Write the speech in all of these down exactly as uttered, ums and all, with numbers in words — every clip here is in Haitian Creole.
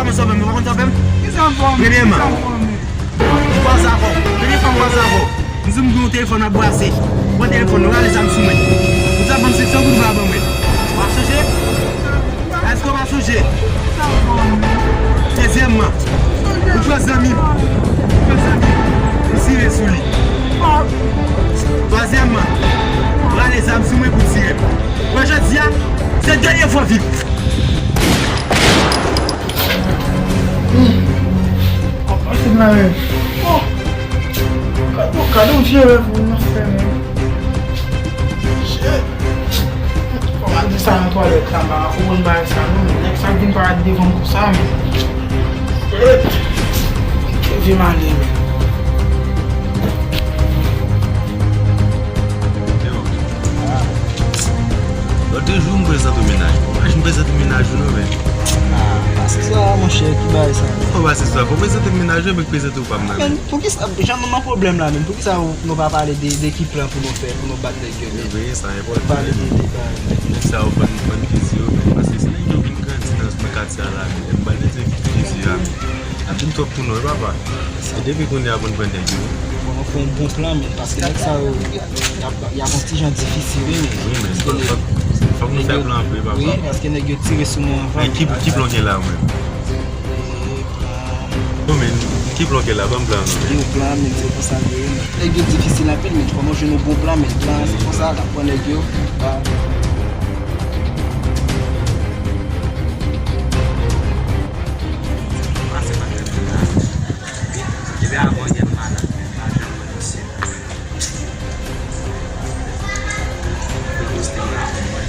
Kòman sa w fè m? Ou pa konn sa w fè m? Premyèman, ou pa sa fò. Premye fwa m pa sa fò. M di m gen yon telefòn m ap brase. Ou pran telefòn nan, rale zam sou mwen. Ou sa ban m sèt san goud ou pa ban mwen. Ou pa sonje? Èske w pa sonje? Dezyèmman, ou pran zanmi m. Ou pran zanmi m. Ou tire sou li. Twazyèmman, ou rale zam sou mwen pou tire m. Mwen jodi a, se dènye fwa viv. Kòman se la menm? Oh! Gade yon, gade yon vye rèv moun nan fè menm. Shit! Kòman di sa nan twalèt la, m pa konprann bagay sa non, men nèg sa vin parèt devan m konsa, men. Shit! Ke vye male, men. Lòt jou m prezante w mennaj mwen. Mennaj m prezante w mennaj ou non, men. Ah, pa se sa, monchè, ki bagay sa? Fò pa se sa, fò prezante m mennaj ou, epi prezante w pa m nan, men. Men, poukisa, jan nou nan pwoblèm la, men, poukisa nou pa pale de, de ki plan pou nou fè, pou nou bat nèg yo, men? Vre, sa enpòtan. Pale de, de bagay. Nèg sa yo ban n, ban n fizi yo, men, paske se nèg yo vin grandi nan, nan katye a la, men. M ba nèg yo fizi a, men. N ap vin twòp pou nou, wi, papa. E depi kounye a pou n pran nèg yo. Fò nou fè yon bon plan, men, paske nèg sa yo, y ap, y ap yon ti jan difisil, wi, men. Wi, men fò, fò, fòk nou fè plan vre, papa. Wi, paske nèg yo tire sou nou anvan. Men ki, ki plan w gen la, ou menm? Non, men, ki plan w gen la? Ban m plan, non, men. Yo, plan, men, se konsa l ye, men. Nèg yo difisil anpil, men, fò nou jwenn yon bon plan, men, plan, se konsa, n ap pran nèg yo. Pase pa fè moun la. Epi avan yè m malad, men m pa janm wè misye. Pou poste m la pou mwen.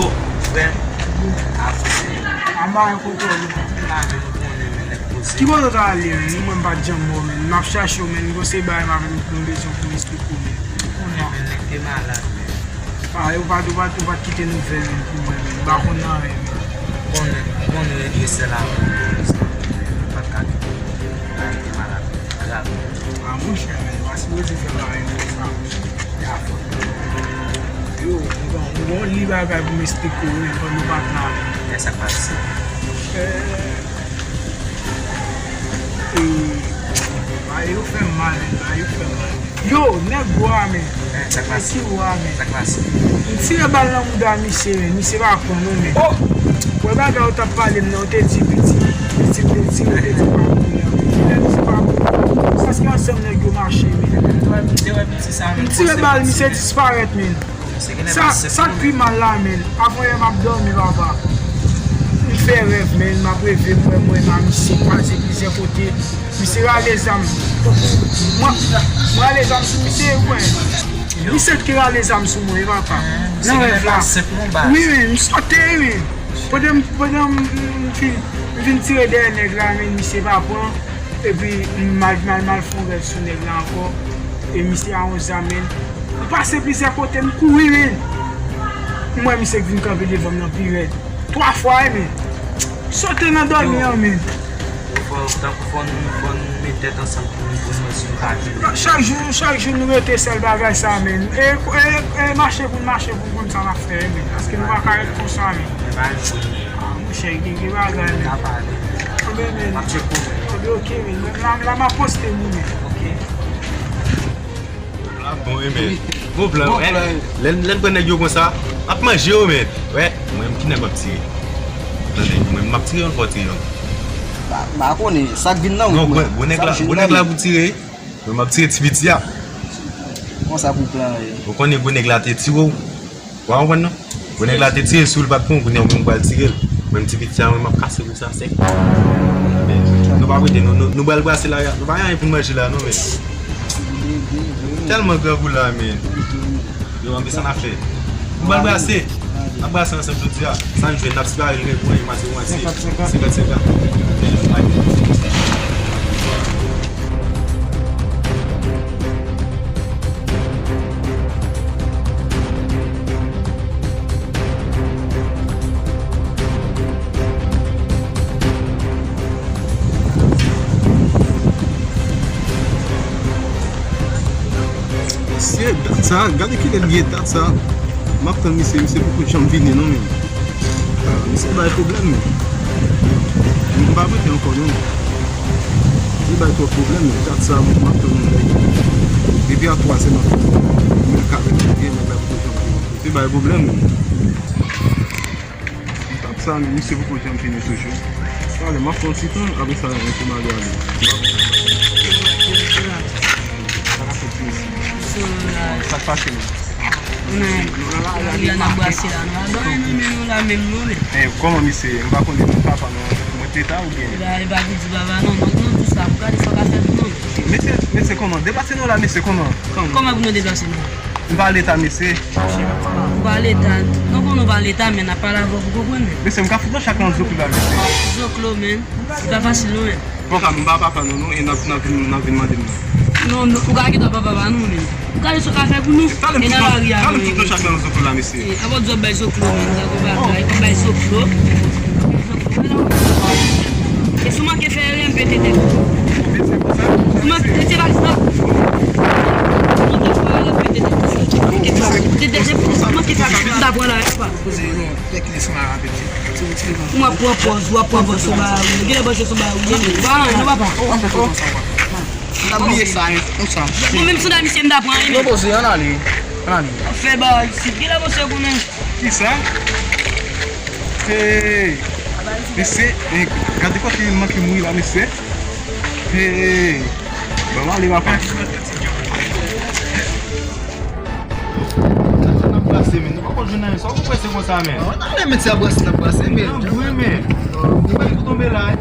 Oh, frè. Avanse. Anba yon kote w ye. M pa menm konnen, men nèg poze. Ki kote w ta ale, men? Mwen m pa t janm wè w, men. M ap chache w, men. Gon se bagay m avè m, m bezwen pou m esplike w, men. Konnen, men nèg te malad, men. Ah, ou pa, ou pa, ou pa t kite nouvèl, men, pou mwen, men. M pa konn anyen, men. Konnen, konnen e sèl avan, men, m pa t ka kite. Bagay te malad grav. Ah, monchè, men, ou pa sipoze fè bagay konsa. E avan. Yo, m gon, m gon li bagay pou m esplike w, men, pandan w pa t la, men. Men sa k pase? Eh, E, bagay yo fè m mal, men, bagay yo fè m mal. Yo, nèg gwo a, men. Eh, sa k pase? Nèg ki gwo a, men. Sa k pase? M tire bal nan mouda misye, men. Misye pa pran, non, men. Oh! Wè bagay yo t ap pale m nan, yo te di piti. Piti m te tire, yo te di pa kouri, men. Lè misye pa kouri, paske ansanm nèg yo mache, men. M tire bal, misye disparèt, men. Sa, sa k pi mal la, men. Avan yè m ap dòmi, papa. M fè rèv, men. M ap reve, m wè mwen, m a misye kwaze plizyè kote. Misye rale zam. Mwen, mwen rale zam sou misye, wè. Misye ki rale zam sou mwen, papa. Nan rèv la. Wi, men, m sote, men. Pandan m, pandan m, m fin, m fin tire dèyè nèg la, men, misye pa pran. Epi, m al, m al, m al fè yon rèv sou nèg la ankò. E misye a yon zam, men. M pase plizyè kote, m kouri, men. M wè misye k vin kanpe devan m nan pi rèd. Twa fwa, wi, men. Sote nan dòmi an, men. Fò, tankou fò nou, fò nou met tèt ansanm pou nou, pou nou wè si nou ka jwenn. Non, chak jou, chak jou nou rete sèl bagay sa, men. E, e, e mache pou n mache pou n konn sa n ap fè, men. Paske nou pa ka ret konsa, men. Men pa jwenn. Ah, monchè, gen, gen bagay, men. Ka pale. Anben, men. M ap tcheke w, men. Anben, oke, men. Mwen la, la, m ap poste moun, men. Oke. Plan bon, wi, men. Bon plan, wi. Lè n, lè n pran nèg yo konsa, n ap manje yo, men. Wè, mwen menm ki nèg w ap tire? Nan nèg yo, mwen, m ap tire youn, fò w tire youn. M pa, m pa konnen, sa k vin nan wout mwen. Non, gwo nèg la, gwo nèg la pou tire. Mwen, m ap tire ti piti a. Konsa pou plan ye. Ou konnen gwo nèg la te tire w. Ou pa konprann non? Bon, nèg la te tire sou l, pa t pran, kounye a ou menm ou pral tire l. Mwen, m ti piti a, mwen, m ap kase kou sa sèk. Men, nou pa prete, nou, nou, nou pral brase la, nou pa gen anyen pou n manje la, non, men. Tèlman grangou la, men. Yo, anben sa n ap fè. Nou pral brase. N ap brase ansanm jodi a. Sa n jwenn, n ap separe l pou anyen pase pou antye. Senkant, senkant. Senkant, senkant. Mesye, dat sa, gade kilè l ye, dat sa. M ap tann misye, misye poko janm vini non, men. Ah, misye bay pwoblèm, men. M pa prete ankò non. Li bay twòp pwoblèm, men. Dat sa, m ap tann yon nèg. Depi a twazè m ap tann. Mwen ka vin vini, nèg la poko janm vini. Misye bay pwoblèm, men. Sa, misye poko janm fini toujou. Talè, m ap fè yon ti tan, apre sa, misye mare ale. Sa k pase menm? Nan lari a n ap brase la, nou pa gen anyen nan men nou la menm non, men. Eh, kòman misye? M pa konnen non papa non, mwen te ta oubyen? E pa, e pa pou di papa non, non, non, di sa, pou gade sa w ka fè pou nou. Mesye, mesye, kòman? Deplase nou la, mesye, kòman? Kòman? Kòman pou nou deplase nou? M pa leta, mesye. Ou pa leta. Non, konnen w pa leta, men n ap pale avè w pou konprann. Mesye, m ka fout yon chak nan zoklo la, mesye. Zoklo, men. Se pa fasil, non, men. Bon, m pa papa nou, non, e n ap, n ap vin, n ap vin mande m nan. Non, non, ou ka kite papa pa nou, men. Ou ka jis ka fè pou nou. Talè m fout yon chak nan zoklo la, mesye. E, avan w ap bay zoklo, men, sa konn bagay, konn bay zoklo. E si w manke fè erè, m pete tèt ou. Ou manke tete valiz la. Ou manke fè erè, m pete tèt ou. Ou manke fè erè, m ta pran la, e pa. Poze yon kèk leson a rapid. Ou ap pran pòz, ou ap pran pòz sou bagay ou ye. Genlè pòz sou bagay ou ye. Ba, non, papa. Ou ap fè konsa, papa. M ta bliye sa, men, konsa. Bon, menm sou la, misye, m ta pran, men. Non, poze, ann ale. Ann ale. Fè bagay isit. Genlè pòz konnen. Kisa? Hey! Mesye, eh, gade kote l manke mouri la, mesye. Hey! Ban m ale, papa. Sa n ap brase, men. Nou pa konn jwenn anyen. Sa w prese konsa, men? Ann ale, men, se ap brase, n ap brase, men. Nan gwen, men. Ou pa tonbe la, eh.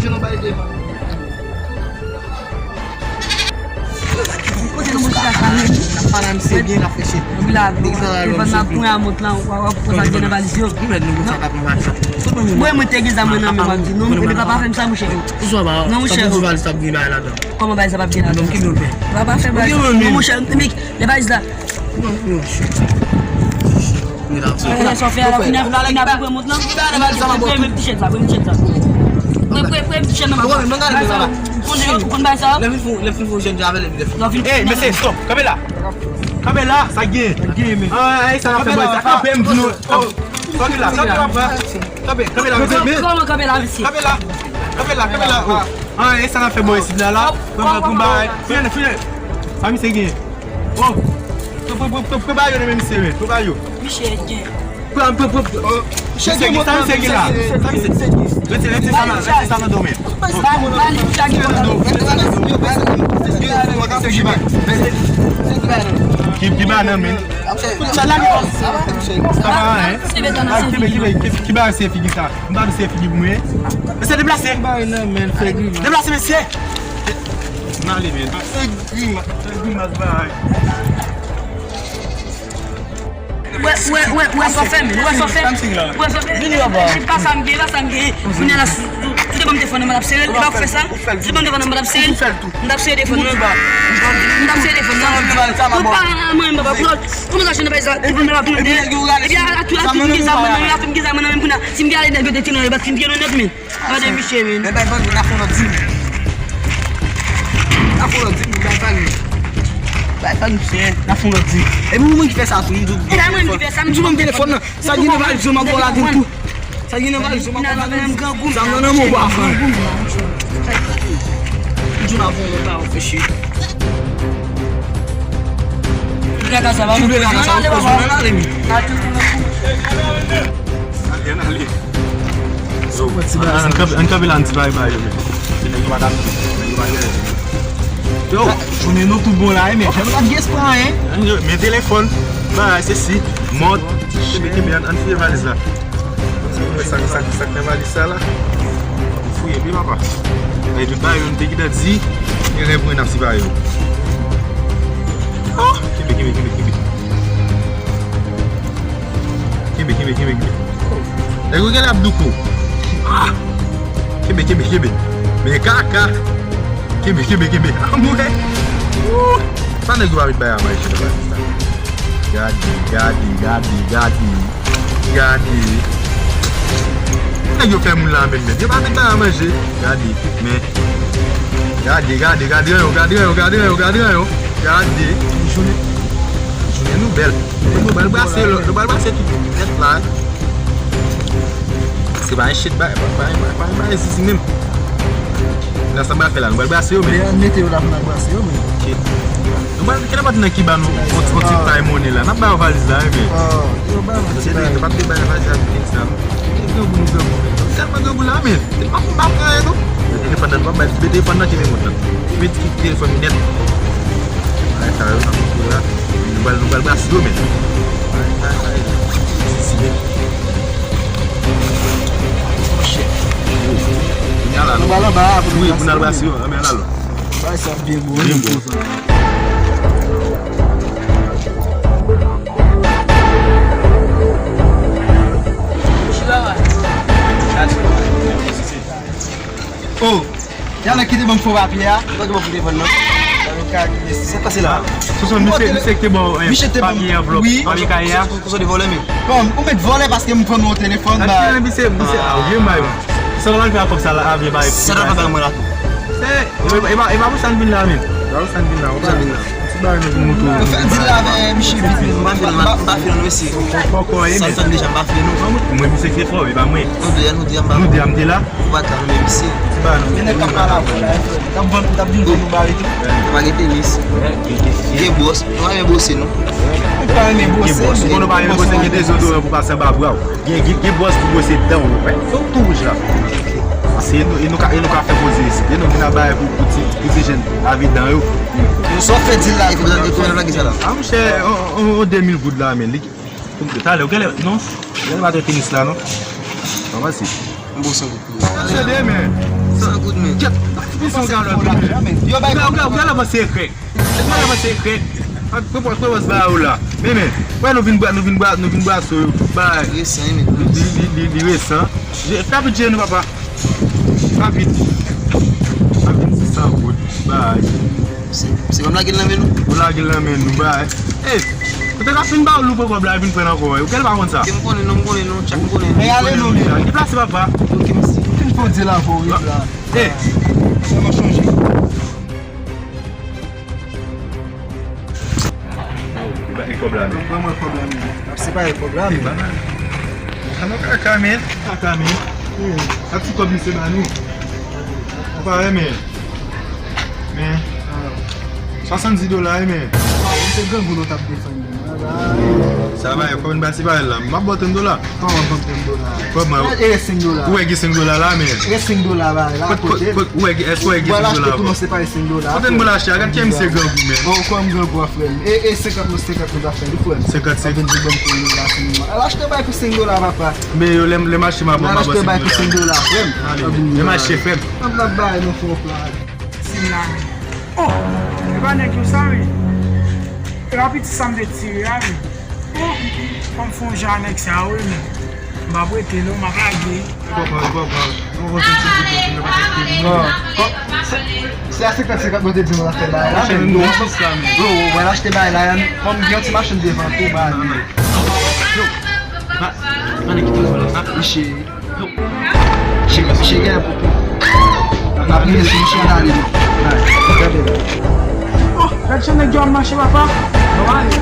Jwenn yon bagay devan. Kote nou monte la sa menm? N ap pale a misye byen, l ap fè chèn. Epi la, devan n ap pran a mont lan, w ap pran sa k gen nan valiz yo. Ou mèt nou konsa k ap pran valiz la. Mwen, mwen te gen zam mwen nan men, w ap di non, epi papa fè m sa, mouche. Non, mouche. Sa pou di valiz la ap gen bagay ladan. Kòman valiz la p ap gen ladan? Non, ki nou fè? Papa fè valiz la. Non, mouche, men, lè valiz la. Non, non, mouche. Mwen la, sa w fè a la, kounye a, kounye a pou pran mont lan. Mwen pre, pre, pre, ti chèn sa, pre, ti chèn sa. Mwen pre, pre, ti chèn nan. Mwen gade sa. Ou konn bay sa? Lè m fin fou, lè m fin fou, jèn jan avè lè m fin. Ey, mesye, stop. Kanpe la. Kanpe la, sa gen. Sa gen, men. Ah, ey, sa n ap fè bò sa. Kanpe, m di nou. Kanpe la, kanpe la, kanpe la, mesye. Kòman kanpe la, mesye? Kanpe la. Kanpe la, kanpe la. Ah, ey, sa n ap fè bò isit la, la. Pran, pran, pran, bay. Fini, fini. Sa misye gen. Oh. Pre, pre, pre, pre, pre ba yo, men misye, men. Pre ba yo. Misye gen. Pre, pre, pre, pre. Misye gen, sa misye gen la. Sa misye gen. Retire, retire sa nan, retire sa nan do men. Ki, ki ba nan men. Sa la, sa pa anyen. Ki, ki, ki, ki ba se figi sa. M pa vle se figi pou mwen. Mesye, deplase. Deplase, mesye. N ale, men. Fè grimas, fè grimas, bay. Wè, wè, wè, wè sa w fè, men. Wè sa w fè. Wè sa w fè. Se pa sa m gen, pa sa m gen. Kounye a la, sou, sou, sou te ban m telefòn nan, m t ap sere l, li pa fè sa. Sou te ban m telefòn nan, m t ap sere l. M t ap sere telefòn nan. M t ap sere telefòn nan. Tout pa nan mwen, m pa pran. Kòman sa, chen nan bay sa, telefòn nan pa pran de. Epi a, a, tout, a, tout, m gen zam nan, a, tout, m gen zam nan, menm kounye a. Si m gen ale nèg yo te tire nan yo, bat fin vye nan nèt, men. Gade misye, men. Men bay bandi, n a fè yon lòt di. N a fè yon lòt di, bay bandi. Bay bandi, misye, n a fè yon lòt di. Epi ou menm ki fè sa tou, m di w. E pa mwen ki fè sa, m di w ban m telefòn nan. Sa gen nan valiz yo, m ap lage l tou. Sa gen nan valiz yo, m ap lage l tou. Sa nan nan men w pa fè. M di w n a fè yon lòt bagay, fè chi. Ou vle kaka sa, pa. Ou vle kaka sa, ou fè sa, n ale, men. Ann ale. Yo, ann, ann kanpe, ann kanpe la, ann di bay bay yo, men. Se nèg yo pa dakò, nèg yo pa gen. Yo, jounen nou tou bon la, men. Fè nou pa gen espwa, hein. Men telefòn, bay, se si, mont, kenbe, kenbe, ann, ann fouye valiz la. Sa, sa, sa k nan valiz sa la. Fouye, wi, papa. E tout bagay yo, nou te gentan di, gen lè pou n ap sipare yo. Oh, kenbe, kenbe, kenbe, kenbe. Kenbe, kenbe, kenbe, kenbe. Nèg yo genlè ap douko. Ah! Kenbe, kenbe, kenbe. Men kaka. Kenbe, kenbe, kenbe. Anmwey. Wouh! Sa nèg yo pa vin bay a manje nan bagay sa. Gade, gade, gade, gade. Gade. Nèg yo fè moun la menm, menm. Yo pa vin bay a manje. Gade, men. Gade, gade, gade yo, gade yo, gade yo, gade yo. Gade. Gen nouvèl. Nou pral brase lòt, nou pral brase tout nèt la. Se pa yon shit bay, pa, pa, pa, pa, pa zizi menm. Nan sa n pral fè la, nou pral brase yo, men. Mete yo la pou n al brase yo, men. Ok. Nou pral, kenèpòt nan ki ba nou, yon, yon ti tay monnen la. N ap ba yo valiz la, wi, men. Yo pa t vle bay valiz la pou Kenny sa, non. Gen grangou, nou grangou, men. Tèlman grangou la, men. Telefòn m pa pran, non. Telefòn nan, pa bay, telefòn nan ki men mont lan. Met ki telefòn nèt. Ay, sa yo nan kou la. Nou pral, nou pral brase yo, men. Ay, ay, ay. Si, si, men. Oh, shit. Kounye a la, nou pral anba a pou nou brase yo, men. Wi, pou n al brase yo. Anben, al alò. Bay sa byen bon. Byen bon. Oh, y a nèg ki te ban m fo papye a. Ou pa t ban m fo telefòn nan. Sa k pase la? Sou son, misye, misye ki te ba w, eh, papye anvlòp, papye kaye a. Kòman ou met vòlè paske m vann ou telefòn, ba. Misye, misye, ah, ou gen may. Sa w pral fè ak kòb sa la, avye bay. Sa w pral fè ak mwen la tou. E, e, e pa, e pa pou sa n vin la, men. E pa pou sa n vin la, ou pa vin la. Ti bagay nou vin moutre w. Nou fè dil la avè misye vit. M pa fè non, m pa fè non, mesye. Fò, fò, fò, sa m fè deja, m pa fè non. Mwen, misye ki te fò, e pa mwen. Nou de a, nou de a, m pa. Nou de a, m te la. Ou pa t la, non, men misye. Ti bagay nou. Gen nèg k ap pale avè w la, frè. T ap vann, t ap vin vann nou bagay tou. Pa gen tenis. Gen bwòs. Nou pa gen bwose, non. Ou pa renmen bwose. Gen bwòs. Ou konnen w pa renmen bwose, gen dezodoran pou pase anba bra w. Gen, gen, gen bwòs pou bwose dan w, wè. Fè w tou wouj la. Paske e nou, e nou ka, e nou ka fè koze isit. E nou vin ap bay pou, pou ti, pou ti jèn lave dan yo. Sa w fè dil la, e fò w lage sa la. A, monchè, on, on, on de mil goud la, men. Li, talè, ou genlè, non? Ou genlè pa te tenis la, non? Avanse. M bon san goud pou ou. Tande, men. San goud, men. Kèt, fouti son galon. Yo bay ou genlè avanse ekrèk. Epi la, se krèk. Ak pwopòs, pwopòs ba yo la. Men, men, wè nou vin bra-, nou vin bra-, nou vin brase yo. Bay. Resan, wi, men. Li, li, li, li resan. Je, fè vit je nou, papa. Fè vit. Fè vit sis san goud. Bay. Se, se pa m lage l nan men nou? Ou lage l nan men nou, bay. Ey, ou te ka fin ba ou lou pran kòb la, vin pran ankò, wi. Ou kèl pa konn sa? Ke m konnen, non, m konnen, non. Tchak m konnen. Men ale non, men. Deplase, papa. Ok, mèsi. Fin fè w di la, pou rive la. Ey. Sèlman chonje. Ou ba li kòb la, men. Ban mwen kòb la, men. N ap separe kòb la, men. An nou kaka, men. Kaka, men. Sa ti kòb misye ba nou. Ou pa renmen. Men. Swasanndis dola, wi, men. Se grangou nou t ap defann, men. Sa va, fò m ba separe la. M ap ba w trant dola. Kòman ban m trant dola? Kòman? E senk dola. Ou wè gen senk dola la, men. E senk dola, ba, la, kote. Ou wè, èske ou wè gen senk dola? Kote m pou l achte a? Gad kè misye grangou, men. Bon, kòm grangou a, frè m. E, e senkant, non, senkant nou ta fè li, frè m. Senkant, senkant. Ap vin di ban m trant dola, senk dola. Al achte bay pou senk dola, papa. Men yo, lè m, lè m achte, m ap ba w senk dola. Al achte bay pou senk dola, frè m. Ale, lè m achte, frè m. N ap, n ap bay nou fon pla. Sim la, men. Oh, e pa nèg yo sa, wi. E pa piti sa m te tire a, wi. Oh, fò m fè yon jan a nèg sa, wi, men. M p ap rete non, m ap lage. Li pran, li pran. Mwen kontan ti bout nan, nou pa t ap peye. Se, se a senkant senkant mwen te di nou la fè bagay la, men. Wi, wi, mwen achte bagay la, kòm gen yon ti machann devan tou, bagay. Yo, pa, pa nèg ki telefòn la, pa. Misye, yo. Misye, misye gen popo. N ap rive sou misye, n ale nou. Oh, gad jan nèg yo ap mache, papa. Bon, ale.